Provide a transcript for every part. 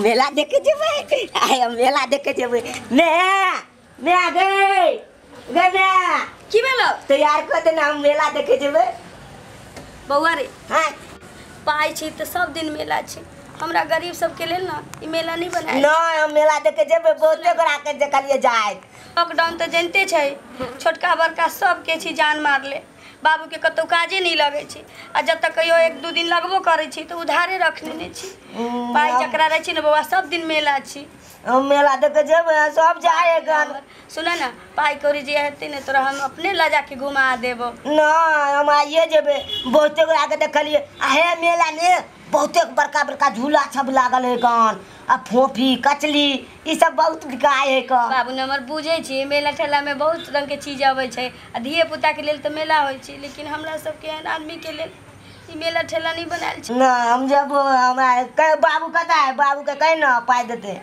मेला देखे जेबै, आइ हम मेला देखे जेबै। ने ने गई गे ने की भेलो? तैयार कर देना, हम मेला देखे जेबै। बौआ रे, हाँ पाइ छै तऽ सब दिन मेला छै, हमरा गरीब सबके लेल ना ई मेला नहीं बनायल। नहीं, हम मेला देखे जेबै, बहुते गोरा के देखलिए जाइत। लॉकडाउन तऽ जनते छै, छोटका बड़का सबके छी जान मारले। बाबू के कतौ काजे नहीं लगै छै, आ जब तक कहियो एक दू दिन लगबो करै छै तऽ उधारे रख लेने छी। पाइ जकरा रहै छै ने बौआ, सब दिन मेला छी। हम मेला देखे जेबै, सब जाए गन। सुन ना, पाइ कौड़ी जे हेतै ने तोरा हम अपने लऽ जाके घुमा देबो। नहीं, हम आइए जेबै, बहुते गोरा के देखलिए। आ हे मेला में बहुते बड़का बड़का झूला सब लागल है गन, आ फोफी कचली ई सब बहुत बिकाय है गन। बाबू ने हमर बुझै छी, मेला ठेला में बहुत रंग के चीज अबै छै, आ धिये पुता के लेल तऽ मेला होइ छै, लेकिन हमरा सबके एहन आदमी के लेल ई मेला ठेला नहीं बनायल छै। नहीं, हम जब हमरा कह बाबू कता है, बाबू के कहि ना पाइ देते।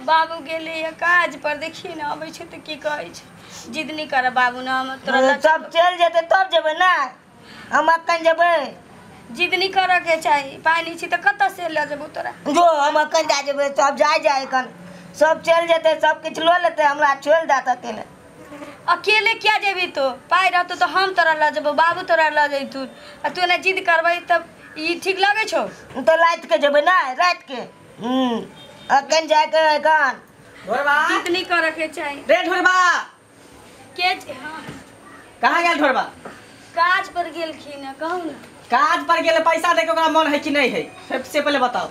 बाबू गेलै काज पर, देखिए ना अबै छै तऽ की कहै छै। जिद नहीं कर बाबू ना, हम तोरा सब चलि जेतै तब जेबै ना, हम अखन जेबै। जिद नहीं करऽ के चाही, पाइ नहीं छै तऽ कतऽ से लऽ जेबौ तोरा? जो हम अखन जा जेबै, सब जाय जाय कन, सब चलि जेतै, सब किछु लऽ लेतै, हमरा छोड़ि देत अकेले। अकेले क्या जेबी तो? पाइ रहतौ तऽ हम तोरा लऽ जेबौ, बाबू तोरा लऽ जैतु, आ तू एना जिद करबै तब ई ठीक लगै छौ? तऽ राति के जेबै ना, राति के अखन जायके है कन। ढोरबा, जिद नहीं करऽ के चाही। रे ढोरबा के? हाँ, कहाँ गेल ढोरबा? काज पर गेलखिन है, कहू ना। काज पर गेले, पैसा दे के ओकरा मन है कि नहीं है, सबसे पहले बताओ।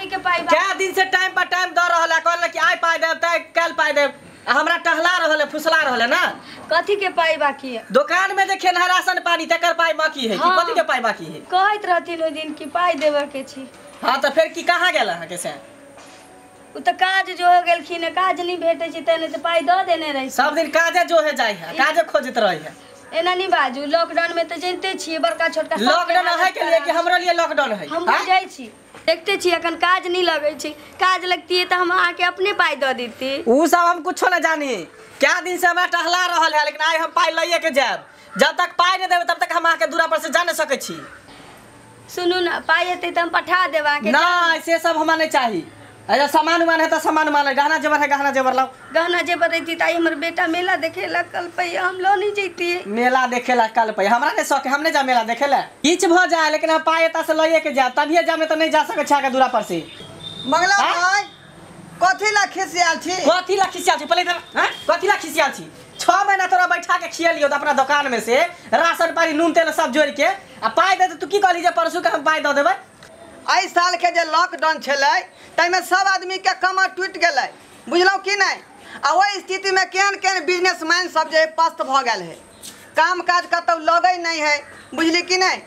के पाइ क्या दिन से टाइम पर टाइम दऽ रहल है, कहल कि आइ पाइ देब तऽ काल्हि पाइ देब, आ हमरा टहला रहल है, फुसला रहल है ना। कथी के पाइ बाकी है? दुकान में जे खेन है राशन पानी तकर पाइ बाकी है कि? हाँ। कथी के पाइ बाकी है? कहैत रहथिन ओहि दिन कि पाइ देबऽ के छी। हाँ तऽ फेर की कहाँ गेल अहाँके से? ओ तऽ काज जो हो गेलखिन, काज नहीं भेटै छै तै नहि तऽ पाइ दऽ देने रहै। सब दिन काजे जो है जाइ है, काजे खोजैत रहै है। एना नहीं बाजू, लॉकडाउन में तऽ जनते छियै बड़का छोटका लॉकडाउन है के लिए कि हमरा लिए लॉकडाउन है? हम बुझै छी, देखते छी अखन काज नहीं लगै छै, काज लगतियै तऽ हम अहाँके अपने पाइ दऽ देती। उ सब हम कुछो न जानी, क्या दिन से हमरा टहला रहल है, लेकिन आइ हम पाइ लइए के जायब। जब तक पाइ नहीं देबै तब तक हम अहाँके दूरा पर से जा नहीं सकै छी। सुनू ना, पाइ हेतै तऽ हम पठा देब अहाँके। ना, से सब हमरा नहीं चाही। अच्छा सामान उमान है तो सामान उमान है, गहना जेवर है गहना जेवर लाओ। गहना जेवर रहती तऽ हमर बेटा मेला देखे ला कल पे, हम लऽ नहीं जैतियै। मेला देखे ला कल पे हमरा नहीं शौक है, हम नहीं जा मेला देखे ला। किछ भऽ जाए लेकिन हम पाइ एतऽ से लइए के जायब, तभिए जायब, नहीं तऽ नहीं जा सकै छी अहाँके दूरा पर से। मंगला भाई, कथी ला खिसियाल छी? कथी ला खिसियाल छी पहले इधर? हाँ, कथी ला खिसियाल छी? 6 महीना तोरा बैठा के खियलियौ तऽ अपना दुकान में से राशन पानी नून तेल सब जोड़ के, आ पाइ दे तू की कहली जे परसू के हम पाइ दऽ देबै? एहि साल के जे लॉकडाउन छलै ताहिमे सब आदमी के कमर टूटि गेलै, बुझलहुँ कि नहि? आ ओहि स्थितिमे केहन केहन बिजनेसमैन सब जे पस्त भऽ गेल है, काम काज कतौ लगै नहीं है, बुझली कि नहि?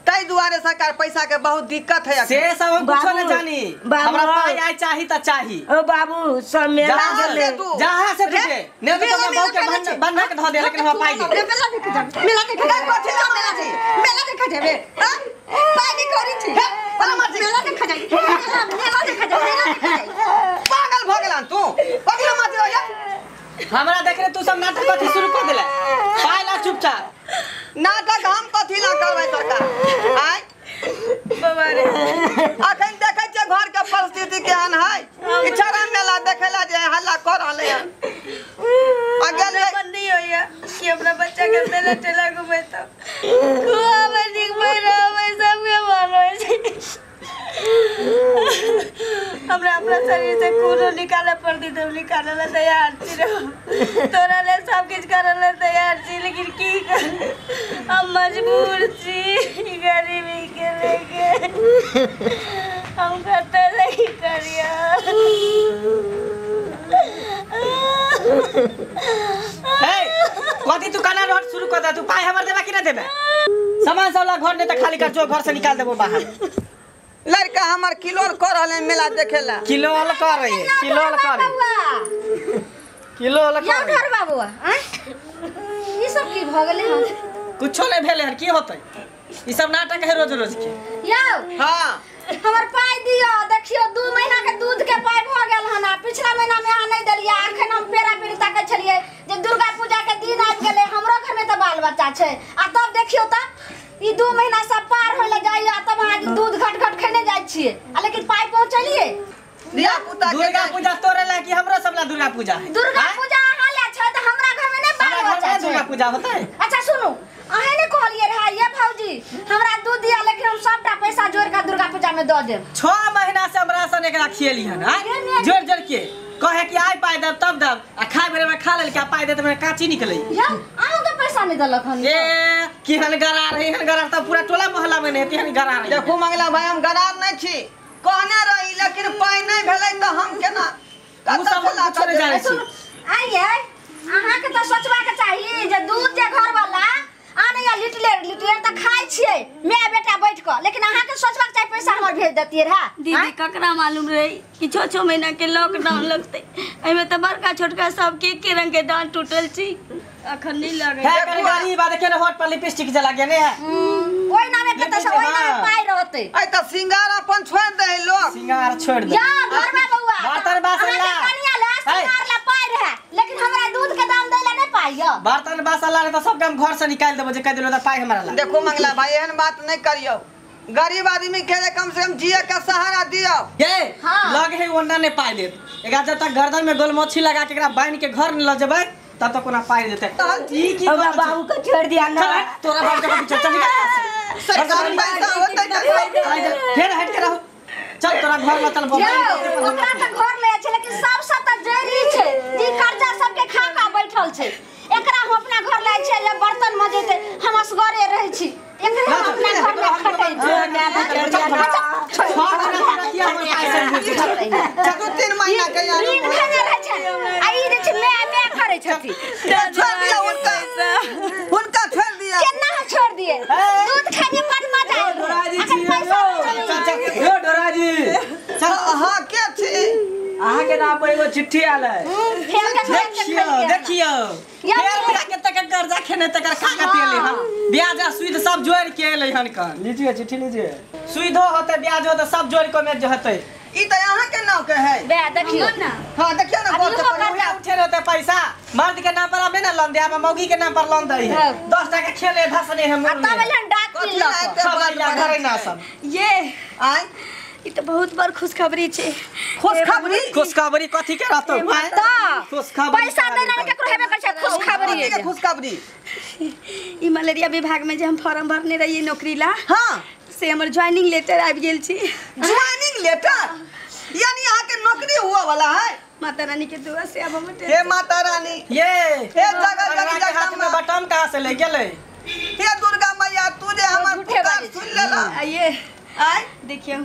ताहि दुआरे सरकार पैसा के बहुत दिक्कत है। से सब हम कुछो नहीं जानी, हमरा पाइ आइ चाही तऽ चाही। ओ बाबू, सब मेला गेलै जहाँ से तुझे नहीं तो हमरा बहु के बन्धा के धऽ दे, लेकिन हमरा पाइ दे। मेला देखे जाबे, मेला देखे जाबे, कथी ला मेला छै? मेला देखे जाबे, हां पाइ नहीं करी छी, मेला देखे जाबे, मेला देखे जाबे, मेला देखे जाबे। पागल भऽ गेलन तू, कथी ला मार दे? हमरा देख रे तू सब नाटक कथी शुरू कर देले। पाइ ला चुपचाप। नाटक हम कथी ला करबै सरकार? आइ बाबा रे, अखन देखै छियै घर के परिस्थिति केहन है, ई छौड़ा मेला देखे ला जे हल्ला कर रहलै हन। आ गेल बंदी होइया कि अपना बच्चा के मेला ठेला घुमेतौ, खुआबै निकबै रहबै सबके मन होइ छै। हमरा अपना शरीर से खूनो निकाले पड़ती तऽ हम निकाले ला तैयार छी, तोरा लेल सब किछु करे ला तैयार छी, लेकिन की कर, हम मजबूर छी गरीबी के लेके, हम कतऽ नहीं करिया। कथी तू काना रोड शुरू कर दे? तू पाइ हमर देबा कि नहीं देबे? सामान सब ला घर नहीं तऽ खाली कर, जो घर से निकाल देबो बाहर। लड़का हमर किलोल कर रहल है मेला देखेला। किलोल कर रही है, किलोल कर रही, किलोल कर रही। बाबू ई सब की भऽ गेलै हन? कुछो नहीं भेलै हन, की होतै? ई सब नाटक है रोज रोज के। यौ हां, हमर पाइ दियौ, देखियौ 2 महीना के दूध के पाइ भऽ गेल हन, आ पिछला महीना में अहाँ नहीं देलियै। अखन हम पेरा पेरी ताकै छलियै जे दुर्गा पूजा के दिन आबि गेलै, हमरो घर में तऽ बाल बच्चा छै, आ तब देखियौ तऽ ई 2 महीना सब पार होय लए जाइया, तब अहाँ दूध घट घट खेने जाइ छियै, आ लेकिन पाइ पहुँचलियै। धिया पुता के दुर्गा पूजा तोरे ला कि हमरो सब ला दुर्गा पूजा है? दुर्गा पूजा अहाँ ला छै त हमरा घर में नहीं बाल बच्चा छै। दुर्गा पूजा होतै? अच्छा सुनू, अहें ने कहलिए रहा ये भौजी हमरा दूध दिया, लेकिन हम सबटा पैसा जोड़ के दुर्गा पूजा में the देब। 6 महीना से हमरा सन एकरा खियली हन, हां जोड़ जोड़ के कहे कि आइ पाइ देब तब देब, आ खाय बेर में खा लेल के पाइ देत में काची निकलै। या अहाँ के पैसा नहीं देलक हन? ए केहन गरार है, एहन गरार त पूरा टोला मोहल्ला में नहीं तेहन गरार है। देखू मंगला भाई, हम गरार नहीं छी, कहने रही लेकिन पाइ नहीं भेलै त हम केना उ सब कुछ नहीं जानै छी। आइए अहाँ के त सोचबा के चाही जे दूध जे घर वाला आने या लिटलेर लिटलेर त खाइ छियै my बेटा बैठ क, लेकिन अहाँ के सोचबा के चाही पैसा हमर भेज देतियै रहा। दीदी ककरा मालूम रही कि 6-6 महीना के लॉकडाउन लगतै, एमे त बड़का छोटका सब के एके रंग के डांट टूटल छी, अखन नहीं लगै है। कनी गरीब आ देखे ने होठ पर लिपस्टिक जला गेने है, ओइ नामे के त ओइ नामे पाइ रहतै। आइ त सिंगार अपन छोड़ दे लोग, सिंगार छोड़ दे या घरवा बउआ बर्तन बासन ला कनिया ला सिंगार ला पाइ रहे, लेकिन हमरा दूध के दाम दैला नहीं पाइ य। बर्तन बासन ला त सब काम घर से निकाल देबो जे कह देलो त पाइ हमरा ला। देखो मंगला भाई, एहन बात नहीं करियो, गरीब आदमी के कम से कम जिए के सहारा दियो। ये लग है ओना ने पाइ देत, एकरा जब तक गर्दन में गोलमोछी लगा के एकरा बांध के घर न ल जेबै तब तक कोना पाइ देतै। ई की हमरा बाबू के छोड़ दिया ना, तोरा बाबू के पीछे चल निकल, सरकारी पैसा होतै त फेर हट के रहो, चल तोरा घर ल चल। ओकरा त घर ले छै लेकिन सब सब त जरी छै जी, कर्जा सबके खा खा बैठल छै। एकरा हम अपना घर ले छै जे बर्तन मजेते, हम असगरे रहै छी, एकरा हम अपना घर में खटै छी। 2-3 महीना के यार ऋण खेने रहै छै, आ ई जे छै my my करै छथि। छोड़ दिया उनका, उनका छोड़ दिया। केना हम छोड़ दिए? दूध खाय में बड़ मजा आयल। डोराजी यो डोराजी, हां के छी? अहाँ के नाम पर एगो चिट्ठी आयल है। देखियो देखियो फेर के तक कर्जा खेने तकर खा के एलै हन, ब्याज आ सुद सब जोड़ के एलै हन। कन लीजिए चिट्ठी लीजिए, सुदो होते ब्याज होते सब जोड़ के में होते। ई त अहाँ के नाम के है बे देखियो ना, हां देखियो ना, गौर से पढ़ू। उठे रहते पैसा मर्द के नाम पर आबे ना लोन दे, आब मौगी के नाम पर लोन दे है। 10 टाका खेले धसने है आ तब एलन डाक पी ल सब घरे ना सब। ये आय ई त बहुत बड़ खुशखबरी छै। खुशखबरी? खुशखबरी कथि के रहतौ? त खुशखबरी पैसा देना के केकरो हेबे करै छै खुशखबरी। के खुशखबरी? ई मलेरिया विभाग में जे हम फॉर्म भरने रहिए नौकरी ला, हां से हमर ज्वाइनिंग लेटर आबि गेल छी। ज्वाइनिंग लेटर यानी अहाँ के नौकरी हुआ वाला है? माता रानी के दुआ से अब हम। हे माता रानी, ये हे जगत जननी हाथ में जगदम्बा, बटन कहां से ले गेलै? हे दुर्गा मैया, तू जे हमर पुकार सुन लेला। आइए आय देखियौ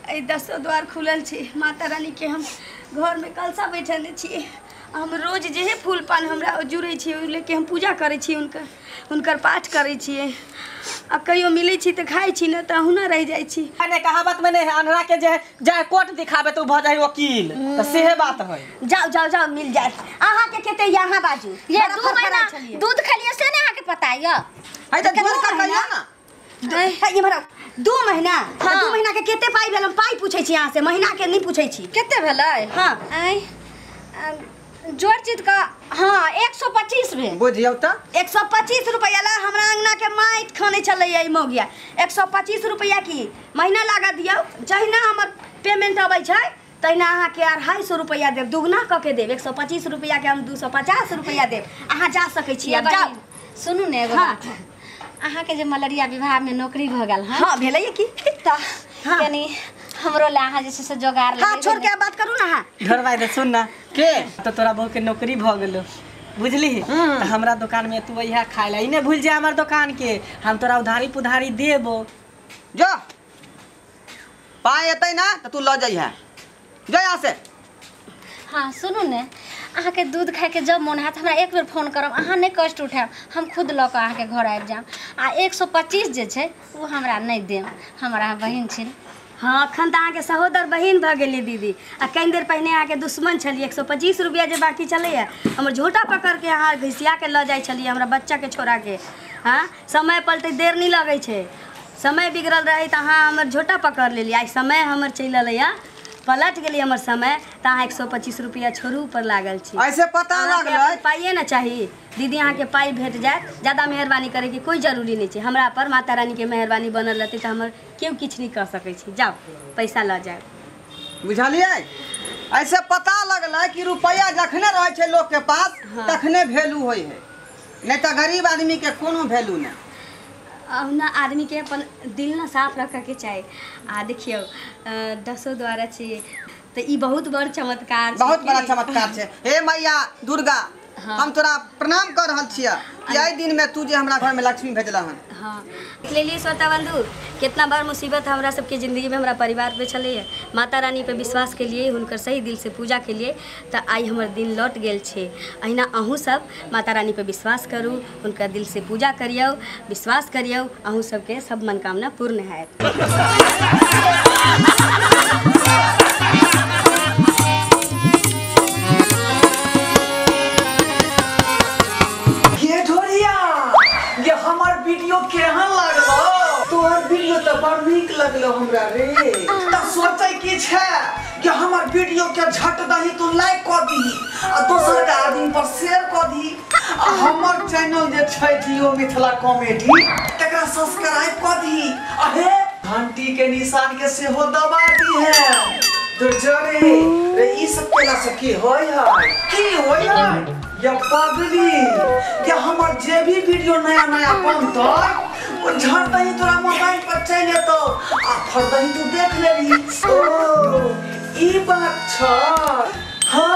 ए 10 द्वार खुलल छै। माता रानी के हम घर में कलशा बैठने छी, हम रोज जे है फूल पान हमरा जुड़ै छी ओ लेके हम पूजा करै छी, हुनकर हुनकर पाठ करै छियै। आ कहियो मिलै छी तऽ खाइ छी, न तऽ अहुना रहि जाइ छी। अने कहावत में नहीं है, अनहरा के जे जाय कोर्ट दिखाबे तो भ जाय वकील, त सेहे बात है। जाओ जाओ जाओ मिल जाए। अहाँ के केते यहाँ बाजू ये 2 महीना दूध खेलिए से ने अहाँ के पता य? है त दूध का कहिया ना ये भरा 2 महीना। हाँ। 2 महीना के केते पाई भेल? हम पाई पूछै छी अहाँ से, महीना के नहीं पूछै छी। केते भेलै? हां आइ जोड़ चीज का हां 125 भेल। बुझियौ त 125 रुपया ला हमरा अंगना के माटि खाने छलै ई मौगिया। 125 रुपया की महीना लागा दियौ, जहिना हमर पेमेंट अबै छै तहिना अहाँ के 250 रुपया देब, दुगना क के देब। 125 रुपया के हम 250 रुपया देब। अहाँ जा सकै छी अब, जाउ। सुनू ने एगो बात, अहाँ के जे मलेरिया विभाग में नौकरी भ गेल हन? हां भेलै की त कनी हमरो ला अहाँ जे छै से जोगार हां छोड़ के बात करू ना। हां घर भाई सुन ना के त तोरा बहू के नौकरी भ गेलो बुझली, त हमरा दुकान में तू अइहा खाय ला, ई ने भूल जा हमर दुकान के, हम तोरा उधारी पुधारी देबो। जो पाई एतै ना त तू ल जइहा, जो यहाँ से। हाँ सुनू ने, अहाँ के दूध खाय के जब मन हैत हमरा एक बेर फोन करब, अहाँ नहीं कष्ट उठायब, हम खुद लऽ कऽ अहाँके घर आबि जायब। आ 125 जे छै ओ हमरा नहीं देब, हमरा बहिन छी। हाँ अखन तऽ अहाँके सहोदर बहिन भऽ गेलियै दीदी, आ कनि देर पहिने अहाँके दुश्मन छलियै। 125 रुपया जे बाकी छलैए हमर झोटा पकड़के अहाँ घिसियाके लऽ जाइ छलियै हमरा बच्चाके छोड़ाके। हाँ समय पलटै देर नहि लगै छै, समय बिगड़ल रहै तऽ अहाँ हमर झोटा पकड़ लेलियै। आइ समय हमर चलि एलैए, पलट गेली हमर समय, तऽ अहाँ 125 रुपया छोड़ू पर लागल छी। ऐसे पता लागलै पाइए ने चाही दीदी, अहाँके पाइ भेट जायत, ज्यादा मेहरबानी करैके कोइ जरूरी नहि छै। हमरा पर माता रानीके मेहरबानी बनल रहतै तऽ हमर केओ किछु नहि कऽ सकै छै। जाउ पैसा लऽ जायब। बुझलियै? ऐसे पता लगलै कि रुपया जखने रहै छै लोग के पास तखने वैल्यू होइ है, नहीं तो गरीब आदमी के कोनो वैल्यू नहीं। ना आदमी के अपन दिल ना साफ रखे के चाही। आ देखियौ दसो द्वारा छी तो ई बहुत बड़ चमत्कार, बहुत बड़ा चमत्कार छै। हे मैया दुर्गा, हम तोरा प्रणाम कर रहल छियै कि एहि दिन में तू जे हमरा घर में लक्ष्मी भेजला हन। हाँ ले श्रोता बंधु, कितना बड़ मुसीबत हमरा सबके जिंदगी में हमरा परिवार पे छलैया। माता रानी पे विश्वास के लिए, हुनकर सही दिल से पूजा के लिए तो आइ हमर दिन लौट गेल छै। अहिना अहूँ सब माता रानी पे विश्वास करू, हुनकर दिल से पूजा करियौ, विश्वास करियौ, अहूँ सबके सब मनोकामना पूर्ण हैत। वीडियो केहन लागलो? तोहर वीडियो तो बड़ नीक लगलो हमरा रे। त सोचै की छै कि हमर वीडियो के झट दही तू लाइक क दीही आ दोसर के आदमी पर शेयर क दीही आ हमर चैनल जे छै जियो मिथिला कॉमेडी तकरा सब्सक्राइब क दीही आ हे घंटी के निशान के सेहो दबा दीहे। तो जरे रे ई सब केला से की होय है, की होय है या पगली या हमर जे भी वीडियो नया नया बनतै ओ झट दही तोरा मोबाइल पर चलि एतौ आ फरदही तू देख लेबही। ओ ई बात छ। हाँ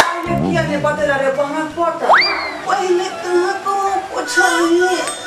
पहिले किया ने बतेला रे बहना पटा, पहिले कहाँ को पुछलही।